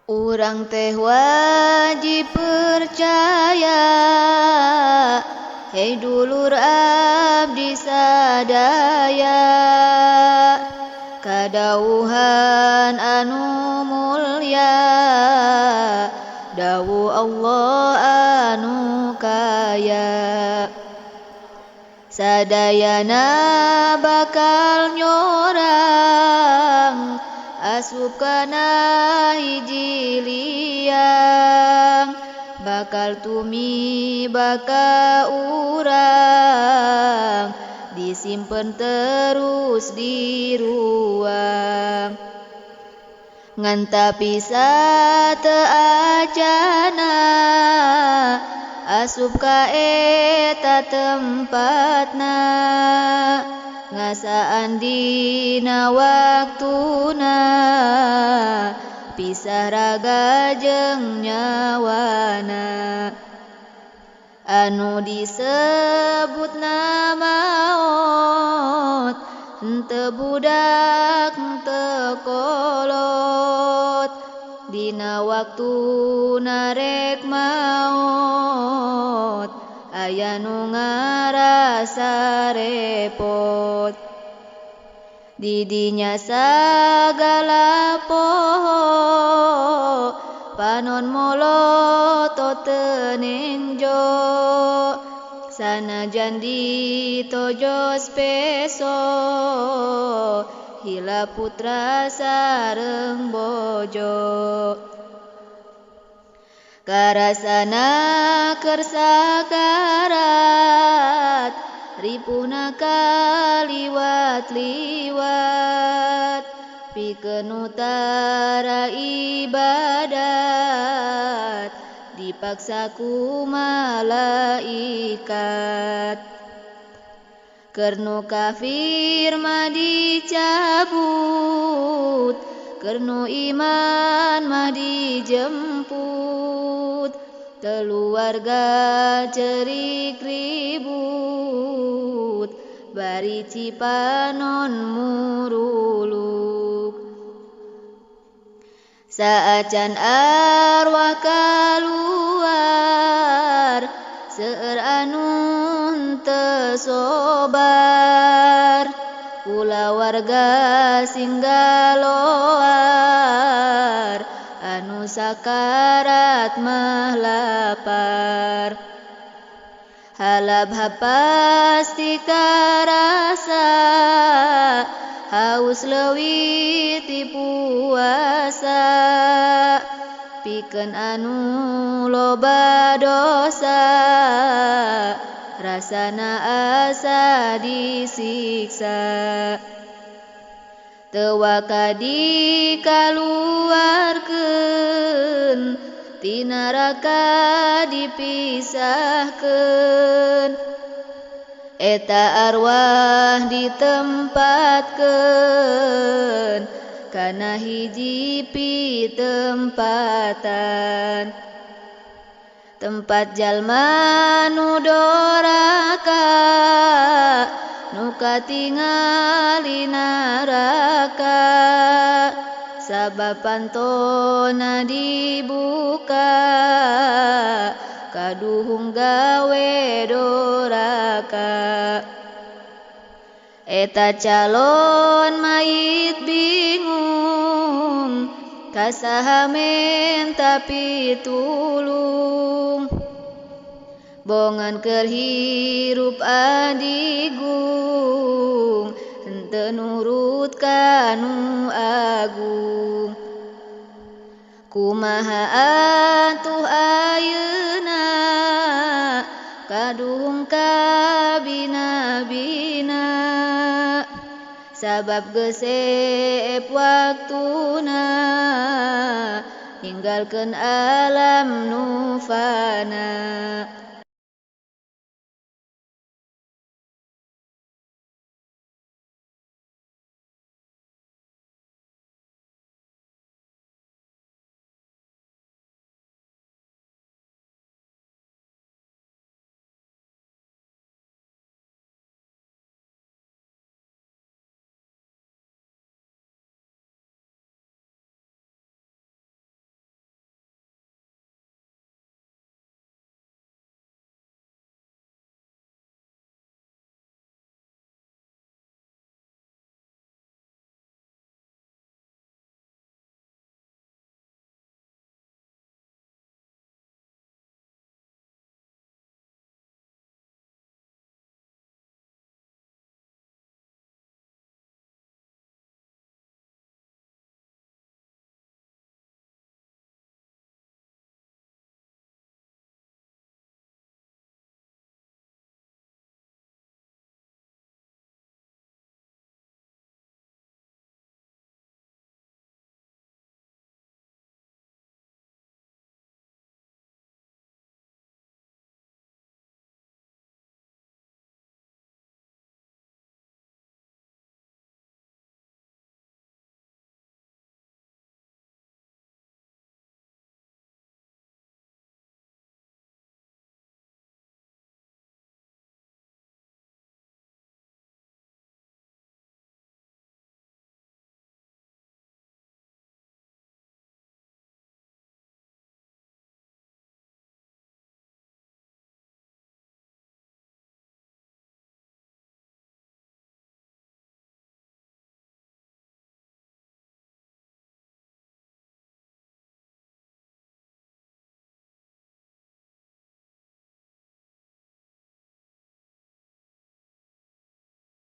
Urang teh wajib percaya, hei dulur abdi sadaya, kadauhan anu mulya, dawuh Allah anu kaya. Sadayana bakal nyorang, asup kana hiji liang, bakal tumi baka urang, disimpen terus di ruang. Ngan tapi teu acana, asup ka eta tempatna, ngasaan dina waktuna, pisah raga jeung nyawana. Anu disebutna maot, henteu budak henteu kolot, dina waktuna rek maot, aya nu ngarasa repot. Di dinya sagala poho, panon molotot teu nenjo, sanajan ditojos peso, hila putra sareng bojo. Karasana keur sakarat, ripuhna kaliwat-liwat, pikeun nu tara ibadat, dipaksa ku malaikat. Keur nu kafir mah dicabut, keur nu iman mah dijemput, keluarga cerik ribut, bari cipanon muruluk. Saacan arwah kaluar, seueur anu henteu sobar, kulawarga singgah loar, anu sakarat mah lapar. Halabha pasti karasa, haus leuwih ti puasa, pikeun anu loba dosa, rasana asa disiksa. Teu waka dikaluarkeun, ti neraka dipisahkeun, eta arwah ditempatkeun kana hiji pitempatan, tempat jalma nu doraka, nu katingali neraka, sabab pantona dibuka, kaduhung gawe doraka. Eta calon mayit bingung, kasaha menta pitulung, bongan keur hirup adigung, henteu nurut ka nu agung. Kumaha atuh ayeuna, kaduhung ka bina-bina, sabab geus seep waktuna, ninggalkeun alam nu fana.